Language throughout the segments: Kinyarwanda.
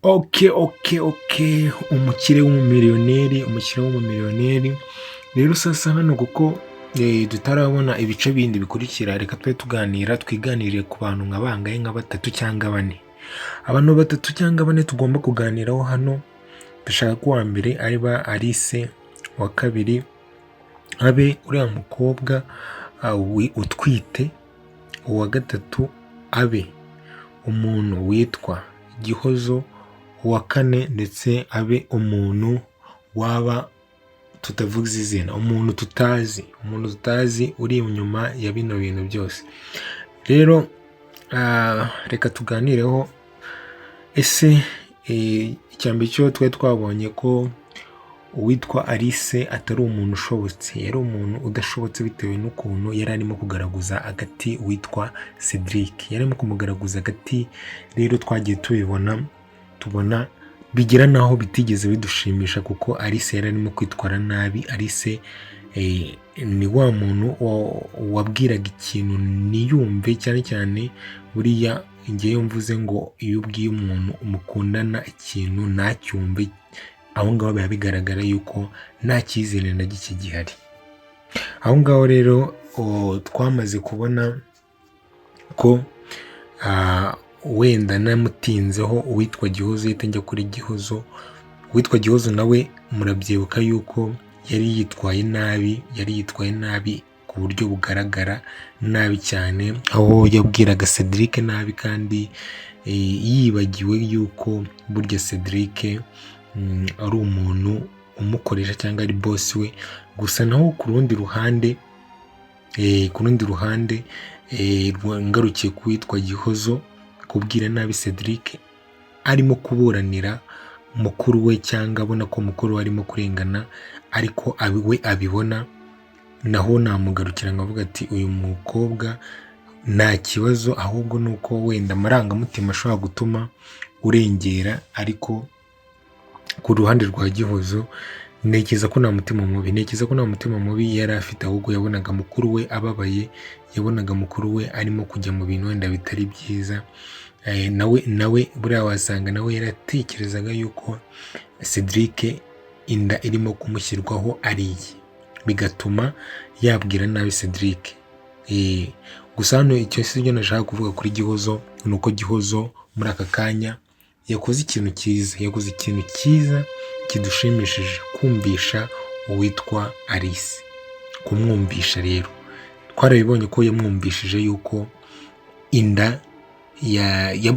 Okay, umukire w'umumiliyoneri, umukire w'umumiliyoneri. Rero sasa hano kuko tutarabona ibice bindi bikurikira, reka tube tuganira, twiganirire ku bantu nka bangahe, nka batatu cyangwa bane. Abantu batatu cyangwa bane tugomba kuganiraho hano, ndashaka ko uwa mbere ariba Alice, uwa kabiri abe uriya mukobwa utwite, uwa gatatu abe umuntu witwa Gihozo, uwa kane ndetse abe umuntu waba tutavuze izina, umuntu tutazi, umuntu tutazi uri inyuma ya bino bintu byose. Rero reka tuganireho. Ese icya mbere cyo twari twabonye ko uwitwa Alice atari umuntu ushobotse, yari umuntu udashobotse bitewe n'ukuntu yari arimo kugaragaza agati witwa Cedric, yari arimo kumugaragaza agati. Rero twagiye tubibona, tubona bigera n'aho bitigeze bidushimisha kuko Alice yari arimo kwitwara nabi. Alice ni wa muntu wabwiraga ikintu ntiyumve, cyane cyane buriya ngewe mvuze ngo iyo ubwiye umuntu mukundana ikintu ntacyumve, aho ngaho biba bigaragara yuko nta cyizere na gike gihari. Aho ngaho rero twamaze kubona ko wenda namutinzeho uwitwa Gihozo, ihita njya kuri Gihozo. Uwitwa Gihozo nawe murabyibuka yuko yari yitwaye nabi, yari yitwaye nabi ku buryo bugaragara nabi cyane, aho yabwiraga Cedric nabi kandi yibagiwe yuko burya Cedric ari umuntu umukoresha cyangwa ari boss we. Gusa naho ku rundi ruhande, ngarukiye ku witwa Gihozo, kubwira nabi Cedric arimo kuburanira mukuru we cyangwa abona ko mukuru we arimo kurengana, ariko we abibona, naho namugarukira nkavuga ati uyu mukobwa nta kibazo, ahubwo ni uko wenda amarangamutima ashobora gutuma urengera. Ariko ku ruhande rwa Gihozo ntekereza ko nta mutima mubi, ntekereza ko nta mutima mubi yari afite, ahubwo yabonaga mukuru we ababaye, yabonaga mukuru we arimo kujya mu bintu wenda bitari byiza. Nawe buriya wasanga nawe yaratekerezaga yuko Cedric inda irimo kumushyirwaho ari iye, bigatuma yabwira nabi Cedric. Gusa hano icyo si cyo nashaka kuvuga kuri Gihozo, ni uko Gihozo muri aka kanya yakoze ikintu cyiza, yakoze ikintu cyiza kidushimishije, kumvisha uwitwa Alice. Kumwumvisha rero twarabibonye ko yamwumvishije yuko inda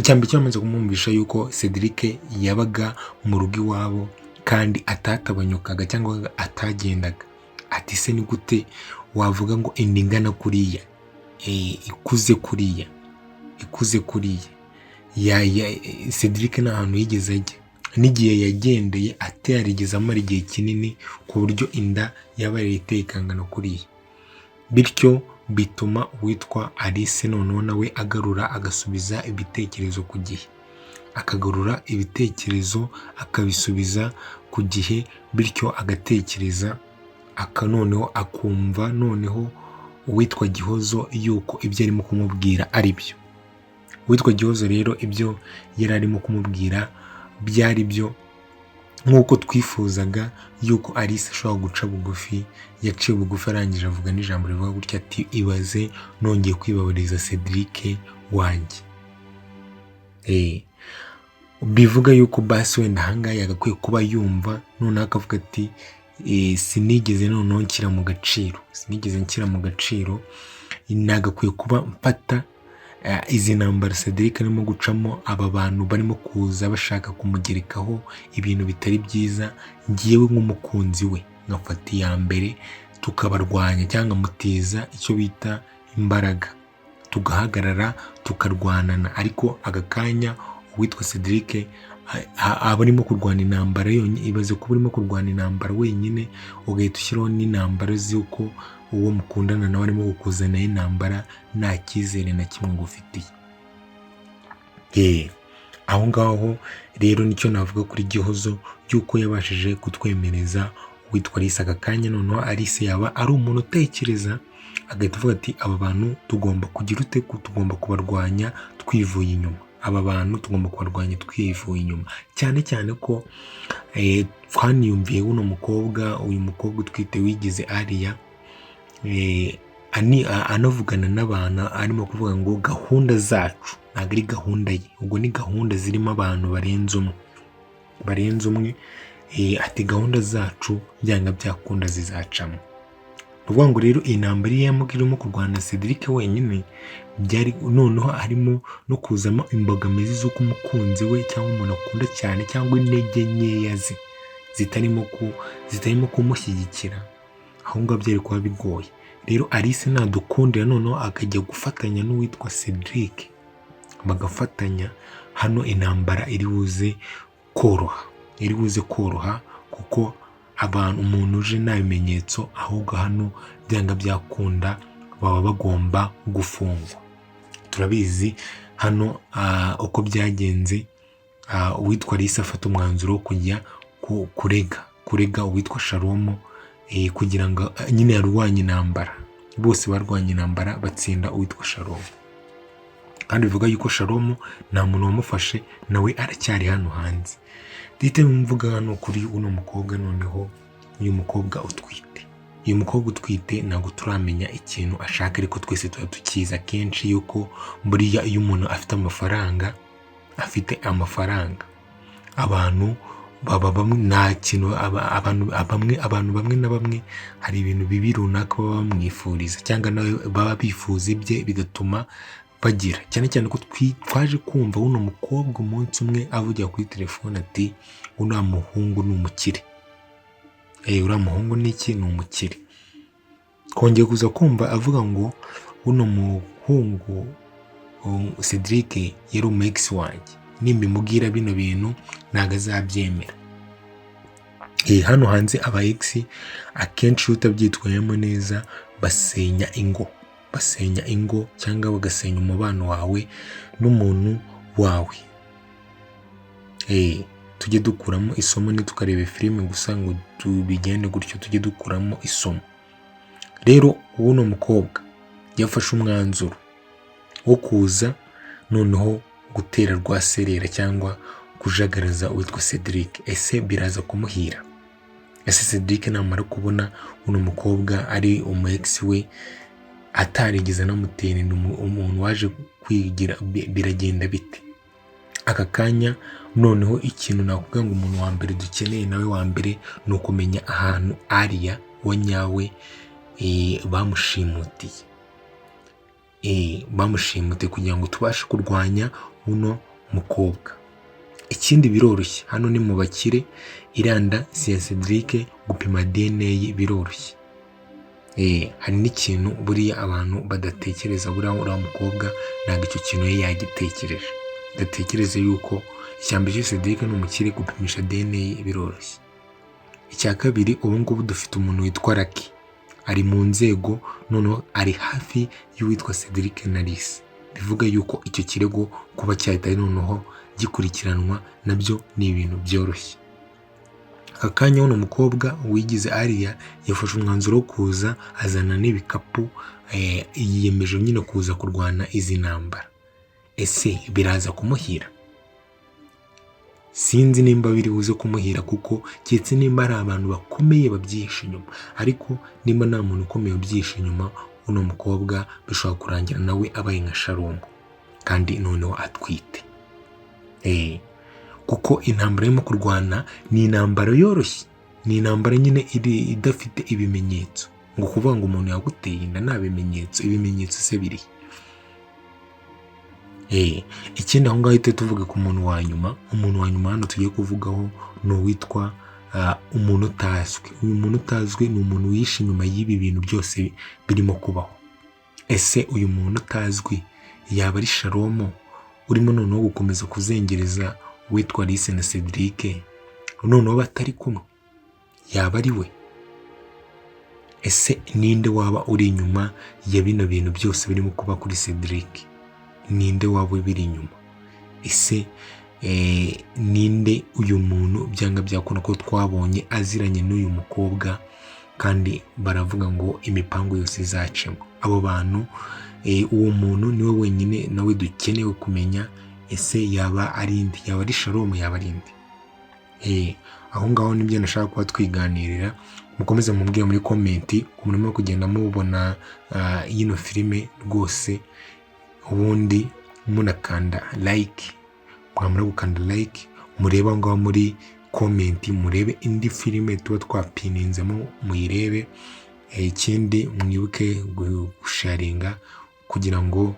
cyangwa cyamaze kumwumvisha yuko Cedric yabaga mu rugo iwabo kandi atatabanyukaga cyangwa atagendaga. Ati se ni gute wavuga ngo inda ingana kuriya, ikuze kuriya, ikuze kuriya ya Cedric nta hantu yigeze ajya, n'igihe yagendeye atarigeze amara igihe kinini ku buryo inda yaba yarayiteye ikangana kuriya. Bityo bituma uwitwa Alice noneho nawe agarura, agasubiza ibitekerezo ku gihe, akagarura ibitekerezo akabisubiza ku gihe, bityo agatekereza aka noneho akumva noneho uwitwa Gihozo yuko ibyo arimo kumubwira ari byo. Uwitwa Gihozo rero ibyo yari arimo kumubwira byari byo, nk'uko twifuzaga yuko Alice ashobora guca bugufi, yaciye bugufi arangije avuga n'ijambo rivuga gutya ati ibaze nongeye kwibabariza Cedric wanjye. Bivuga yuko basi wenda ahangaha yagakwiye kuba yumva noneho akavuga ati sinigeze noneho nshyira mu gaciro, sinigeze nshyira mu gaciro, nagakwiye kuba mfata izi ntambara Cedric arimo gucamo, aba bantu barimo kuza bashaka kumugerekaho ibintu bitari byiza, ngewe nk'umukunzi we nkafata iya mbere tukabarwanya cyangwa nkamutiza icyo bita imbaraga, tugahagarara tukarwanana. Ariko aka kanya uwitwa Cedric aba arimo kurwana intambara yonyine. Ibaze kuba urimo kurwana intambara wenyine, ugahita ushyiraho n'intambara z'uko uwo mukundana nawe arimo kukuzanaho intambara nta cyizere na kimwe ngufitiye. Aho ngaho rero nicyo navuga kuri Gihozo, y'uko yabashije kutwemereza uwitwa Alice aka kanya. Noneho Alice yaba ari umuntu utekereza, agahita avuga ati aba bantu tugomba kugira ute, tugomba kubarwanya twivuye inyuma. Aba bantu tugomba kubarwanya twivuye inyuma, cyane cyane ko twaniyumviye uno mukobwa, uyu mukobwa utwite wigize Ariya, anavugana n'abantu arimo kuvuga ngo gahunda zacu ntabwo ari gahunda ye, ubwo ni gahunda zirimo abantu barenze umwe, ati gahunda zacu byanga byakunda zizacamo. Ni ukuvuga ngo rero iyi ntambara iyo irimo kurwana na Cedric wenyine, byari noneho harimo no kuzamo imbogamizi z'uko umukunzi we cyangwa umuntu akunda cyane cyangwa intege nkeya ze zitarimo kumushyigikira, aho ngaho byari kuba bigoye. Rero Alice nadukundira noneho akajya gufatanya n'uwitwa Cedric, bagafatanya hano, intambara iri buze koroha, iri buze koroha kuko abantu umuntu uje nta bimenyetso, ahubwo hano byanga byakunda baba bagomba gufungwa. Turabizi hano uko byagenze, uwitwa Alice afata umwanzuro wo kujya kurega uwitwa Shalomo, kugira ngo nyine yarwanye intambara, bose barwanye intambara batsinda uwitwa Shalomo. Kandi bivuga yuko Shalomo nta muntu wamufashe, nawe aracyari hano hanze. Duhite mvuga hano kuri uno mukobwa noneho, uyu mukobwa utwite. Uyu mukobwa utwite ntabwo turamenya ikintu ashaka, ariko twese tuba tukizi akenshi yuko buriya iyo umuntu afite amafaranga, abantu baba bamwe nta kintu abantu bamwe na bamwe hari ibintu bibi runaka baba bamwifuriza, cyangwa nawe baba bifuza ibye, bigatuma bagira cyane cyane ko twaje kumva uno mukobwa umunsi umwe avugira kuri telefone ati uriya muhungu ni umukire. Uriya muhungu ni iki? Ni umukire. Twongeye kuza kumva avuga ngo uno muhungu Cedric yari umu ex wanjye, nimbimubwira bino bintu ntabwo azabyemera. Hano hanze aba ex akenshi iyo utabyitwayemo neza basenya ingo, basenya ingo cyangwa bagasenya umubano wawe n'umuntu wawe. Tujye dukuramo isomo, ntitukarebe filime gusa ngo tubigende gutyo, tujye dukuramo isomo. Rero uno mukobwa yafashe umwanzuro wo kuza noneho gutera rwaserera cyangwa kujagaraza uwitwa Cedric. Ese biraza kumuhira? Ese Cedric namara kubona uno mukobwa ari umu ex we atarigeze anamutera inda, umuntu waje kwigira, biragenda bite? Aka kanya noneho ikintu nakuvuga ngo umuntu wa mbere dukeneye nawe wa mbere ni ukumenya ahantu Ariya wa nyawe bamushimutiye, bamushimutiye kugira ngo tubashe kurwanya uno mukobwa. Ikindi biroroshye, hano ni mu bakire, iranda si iya Cedric, gupima DNA biroroshye. Hari n'ikintu buriya abantu badatekereza, buriya uriya mukobwa ntabwo icyo kintu ye yagitekereje, adatekereze yuko icya mbere cyo Cedric ni umukire, gupimisha DNA biroroshye. Icya kabiri, ubu ngubu dufite umuntu witwa Lucky, ari mu nzego, noneho ari hafi y'uwitwa Cedric na Alice, bivuga yuko icyo kirego kuba cyahita noneho gikurikiranwa nabyo ni ibintu byoroshye. Aka kanya uno mukobwa wigize Ariya yafashe umwanzuro wo kuza azana n'ibikapu, yiyemeje nyine kuza kurwana izi ntambara. Ese biraza kumuhira? Sinzi nimba biri buze kumuhira, kuko keretse nimba ari abantu bakomeye babyihishe inyuma, ariko nimba nta muntu ukomeye ubyihishe inyuma, uno mukobwa bishobora kurangira nawe abaye nka Shalomo kandi noneho atwite. Kuko intambara irimo kurwana ni intambara yoroshye, ni intambara nyine iri idafite ibimenyetso, ngo kuvuga ngo umuntu yaguteye inda nta bimenyetso, ibimenyetso se birihe? Ikindi aho ngaho uhite tuvuga ku muntu wa nyuma. Umuntu wa nyuma hano tugiye kuvugaho ni uwitwa umuntu utazwi. Uyu muntu utazwi ni umuntu wihishe inyuma y'ibi bintu byose birimo kubaho. Ese uyu muntu utazwi yaba ari Shalomo urimo noneho gukomeza kuzengereza uwitwa Alice na Cedric noneho batari kumwe? Yaba ari we? Ese ninde waba uri inyuma ya bino bintu byose birimo kuba kuri Cedric? Ninde waba ubiri inyuma? Ese ninde uyu muntu byanga byakunda ko twabonye aziranye n'uyu mukobwa, kandi baravuga ngo imipango yose izacemo abo bantu? Uwo muntu niwe wenyine nawe dukenewe kumenya. Ese yaba ari indi? Yaba ari Shalom? Yaba ari indi? Aho ngaho nibyo nashaka kuba twiganirira. Mukomeze mumbwire muri comment murimo kugenda mubona yino filime rwose. Ubundi munakanda like, mwamara gukanda like, murebe aho ngaho muri comment, murebe indi filime tuba twapininzemo, muyirebe. Ikindi mwibuke gusharinga kugira ngo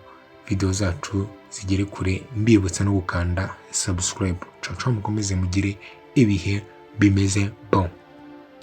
video zacu zigere kure, mbibutsa no gukanda subscribe. Ciao ciao, mukomeze mugire ibihe bimeze bon.